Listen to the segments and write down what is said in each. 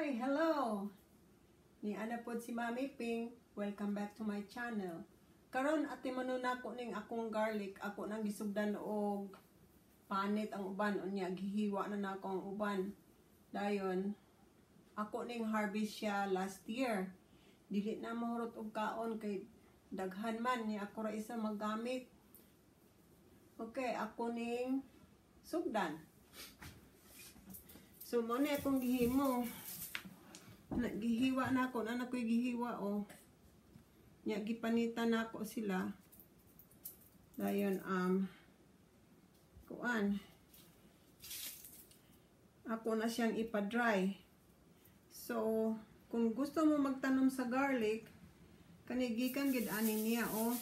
Hi, hello. Ni ana pod si Mami Ping. Welcome back to my channel. Karon atimanon nako ning akong garlic. Ako nang gisugdan og panit ang uban, unya gihiwa na nako ang uban. Dayon ako ning harvest siya last year. Dili na mahurot og kaon kay daghan man ni, ako ra isa maggamit. Okay, ako ning sugdan. So mo ni akong gihimo. Na, gihiwa na ako, na ako'y gihiwa oh. Nya gipanitan nako sila. Dayon kuan. Ako na siyang ipa-dry. So, kung gusto mo magtanom sa garlic, kani gikan gid ani niya oh.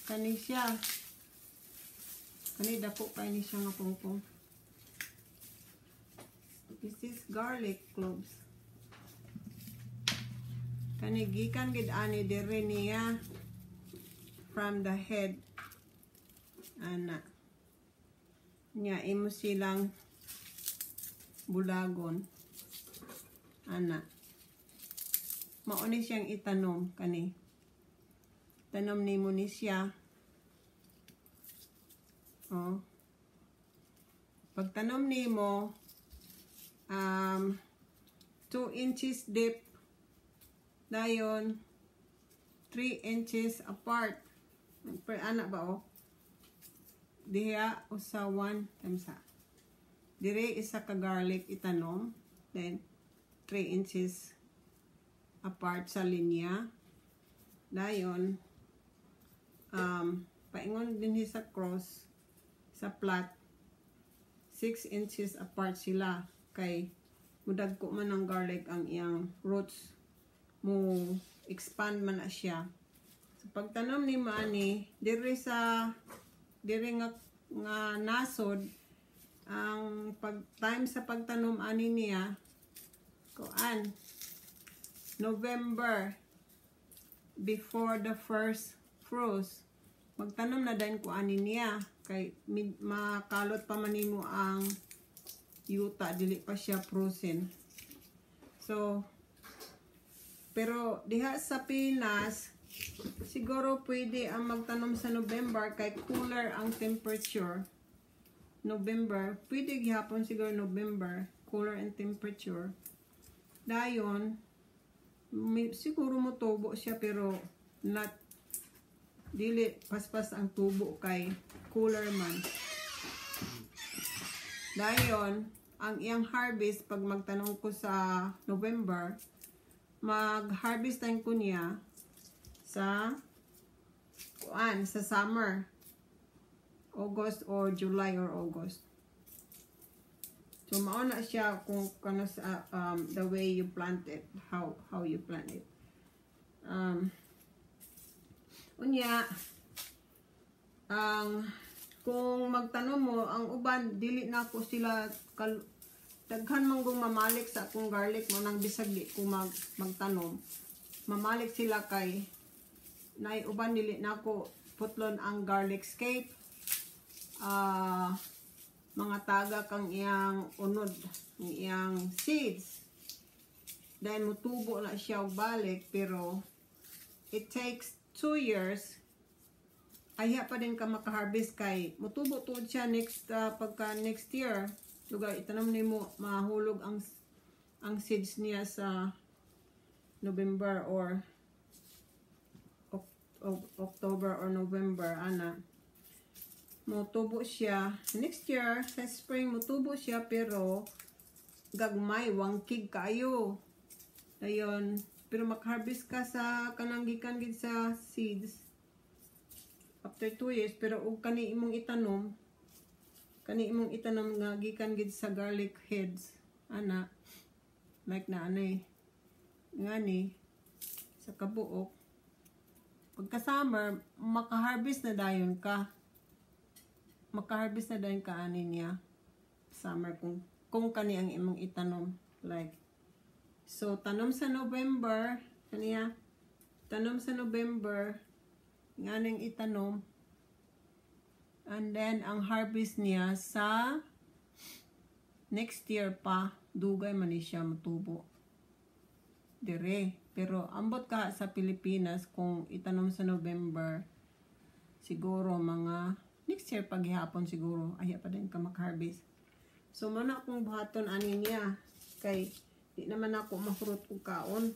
Kani siya. Kani dako kay ni siya nga pungpong. This is garlic cloves. Kani gikan gid ani dire niya from the head. Ana. Nya imo silang bulagon. Ana. Mao ni siyang itanom kani. Tanom nimo ni siya. Oh. Pagtanom nimo, 2 inches deep, dayon 3 inches apart. Pero ana ba oh? Diha usa, 1 times sa. Dire isa ka garlic itanom, then 3 inches apart sa linya. Dayon paingon din sa cross sa plat, 6 inches apart sila kay mudagko man ang garlic, ang iyang roots mo expand man na siya. So pagtanom ni ani diri sa diri nga nasod, ang pag time sa pagtanom ani niya, kuan, November, before the first frost, magtanom na din ko ani niya kay makalot pa man nimo ang yuta, dili pa siya frozen. So pero diha sa Pinas siguro pwede ang magtanom sa November kay cooler ang temperature. November pwede gihapon siguro, November, cooler ang temperature. Dayon may, siguro mo tubo siya pero not dili paspas ang tubo kay cooler man. Dayon ang iyang harvest, pag magtanom ko sa November, mag-harvest time ko niya sa kuan, sa summer, August or July or August. So mao na siya kung kano sa the way you plant it, how you plant it. Unya ang kung magtanom mo, ang uban dili na ko sila daghan man kong mamalik sa akong garlic mo nang bisag di ko magtanom. Mamalik sila kay nay uban dili na ko putlon ang garlic scape. Mga taga kang iyang unod, ang iyang seeds. Then mutubo na siya og balik pero it takes 2 years ayha pa din ka makaharvest kay mutubo tuod siya next pagka next year. Lugar itanom nimo, mahulog ang seeds niya sa November or October or November ana, motubo siya next year sa spring. Motubo siya pero gagmay, wangkig kaayo. Ayon, pero makaharvest ka sa kanang gikan gid sa seeds after 2 years. Pero og kani imong itanom nga gikan gid sa garlic heads ana, like na anay ngani sa kabuok, pagka summer makaharvest na dayon ka, makaharvest na dayon ka ani niya summer kung kani ang imong itanom. Like, so tanom sa November kaniya, tanom sa November nganing itanom, and then ang harvest niya sa Next year pa, dugay man ni siya motubo dire. Pero ambot ka sa Pilipinas, kung itanom sa November, siguro mga next year paghihapon siguro, ayha pa din ka makaharvest. So mao na akong buhaton ani niya kay di naman ako mahurot og kaon.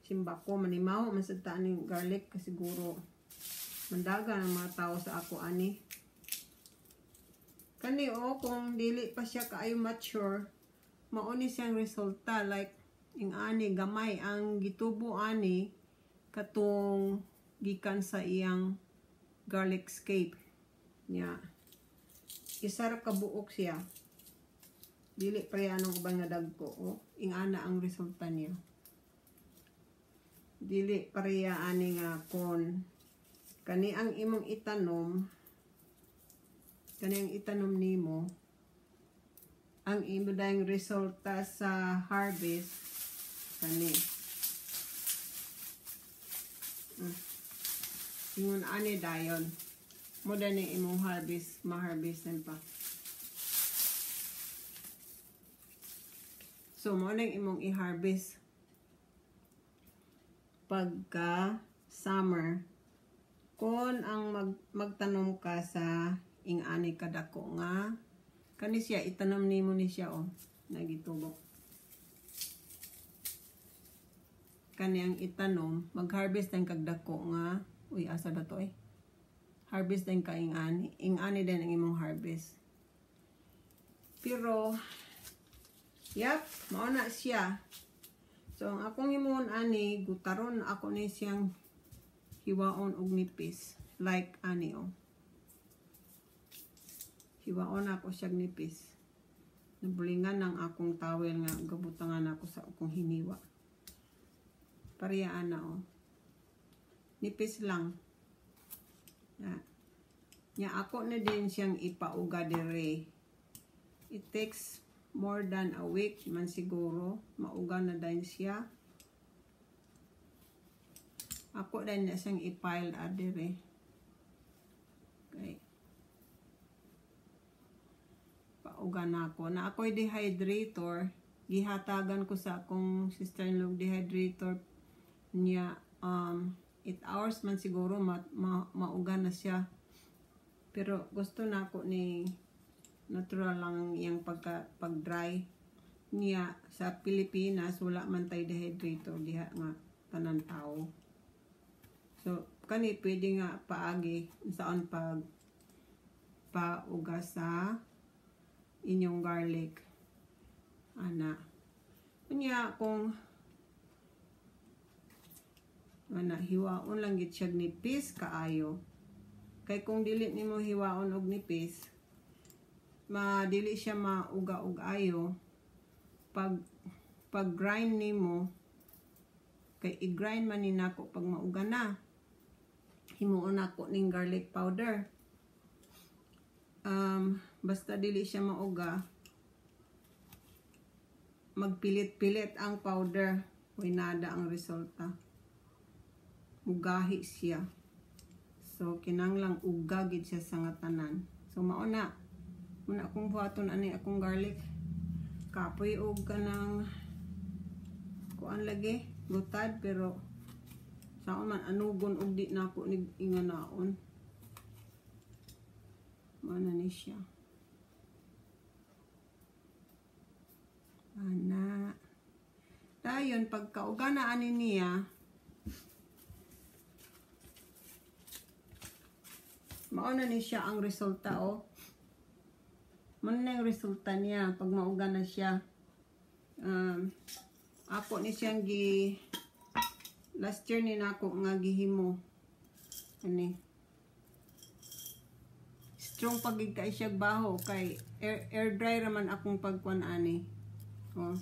Simba ko manimaho man sad ta aning garlic kasi siguro mandaga ang mga tao sa ako ani. Kani oh, kung dili pa siya kaayo mature, mao ni siyang resulta, like ing ani gamay ang gitubo ani katong gikan sa iyang garlic scape niya. Isa ra ka buok siya. Dili pa anong uban nga dagko oh. Ing-ana ang resulta niya. Dili pareha ani nga kon kani ang imong itanom, kani ang itanom nimo, ang imo dayong resulta sa harvest kani. Ingon ani dayon. Mo ni imong harvest, ma-harvestan pa. So, mo nang imong i-harvest pagka summer. Kung ang magtanom ka sa ing-ani kadako nga kani siya, itanom nimo ni siya oh, nagitubok. Kani ang itanom, mag-harvest ang kagdako nga, uy, asa ba to eh? Harvest din ka ing-ani. Ing-ani din ang imong harvest. Pero yep, mao na siya. So, ang akong himuon ani, gutaron ako ni siyang hiwaon og nipis. Like ani oh. Hiwaon ako siyang nipis. Nabulingan ang akong towel nga gabutangan ako sa akong hiniwa. Pariyaan na oh. Nipis lang. Na. Nya ako na din siyang ipauga dire. It takes more than a week man siguro, mauga na din siya. Ako din na siyang i-pile adire. Okay. Pauga na ako. Na ako'y dehydrator. Gihatagan ko sa akong sister-in-law dehydrator niya. 8 hours man siguro mauga na siya. Pero gusto na ako ni natural lang iyang pag-dry niya. Sa Pilipinas wala man tay dehydrator diha nga tanan tao. So kani pwede nga paagi saan pag pauga sa inyong garlic ana. Unya kung ana hiwaon lang gid siya nipis kaayo. Kay kung dili nimo hiwaon og nipis, madili siya mauga-ug ayo. Pag grind nimo, kay i-grind man ni nako pag mauga na. Himuon nako ning garlic powder. Basta dili siya mauga, magpilit-pilit ang powder, way nada ang resulta. Mugahi siya. So kinanglang uga gid siya sa nga tanan. So mao na. Muna akong buhaton ani akong garlic. Kapoy og kanang kuan lagi gutad, pero saon man anugon og di nako nig inganaon. Mao na ni siya. Ana. Dayon pagkauga na ani niya, mao na ni siya ang resulta oh. Muna na yung resulta niya pag mauga na siya. Ako ni siyang gi last year ni nako nga gihimo. Ani. Strong pag kay siya baho kay air dry raman akong pagkuan ani. Oh.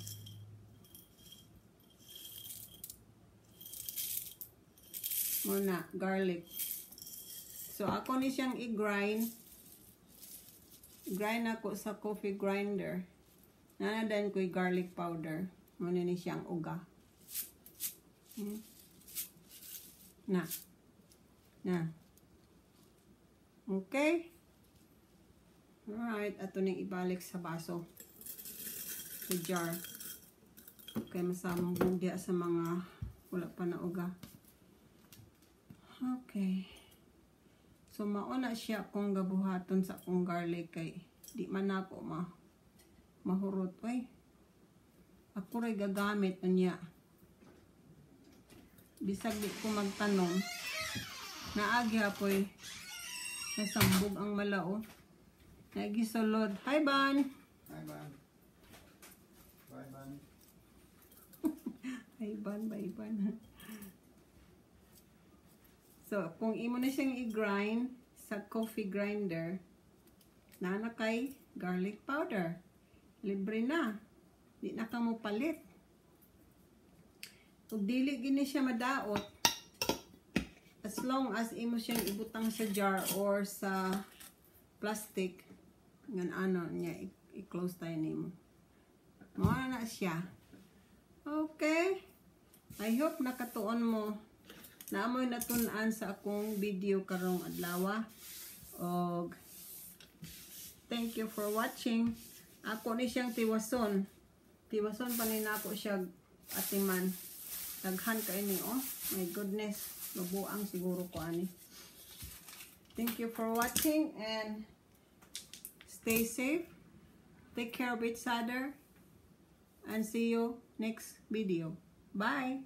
Muna garlic. So ako ni siyang i-grind. Grind ako sa coffee grinder. Nanadan ko'y garlic powder. Muna ni siyang uga. Na. Na. Okay. Alright. Ato ning ibalik sa baso. Sa jar. Kay masambog diya sa mga wala pa na uga. Okay. So mao na siya kung gabuhaton sa akong garlic kay di man nako mahurot oy. Ako ray gagamit unya. Bisag di ko magtanom, naagi hapoy nasambog ang malao. Nagisulod. Hi, Ban. Hi, Ban. Bye, Ban. Hi, Ban. Bye, Ban. So, kung imo na siyang i-grind sa coffee grinder, naa na kay garlic powder. Libre na. Di na ka mo palit. Ug dili gini siya madaot as long as imo siyang ibutang sa jar or sa plastic ngan ano niya i-close tayo nimo. Mao na siya. Okay. I hope nakatuon mo naa moy natun-an sa akong video karong adlaw. Og thank you for watching. Ako ni siyang tiwason. Tiwason pa ni nako siya atiman. Daghan kay ni, oh. My goodness. Mabuang siguro ko ani. Thank you for watching and stay safe. Take care of each other and see you next video. Bye.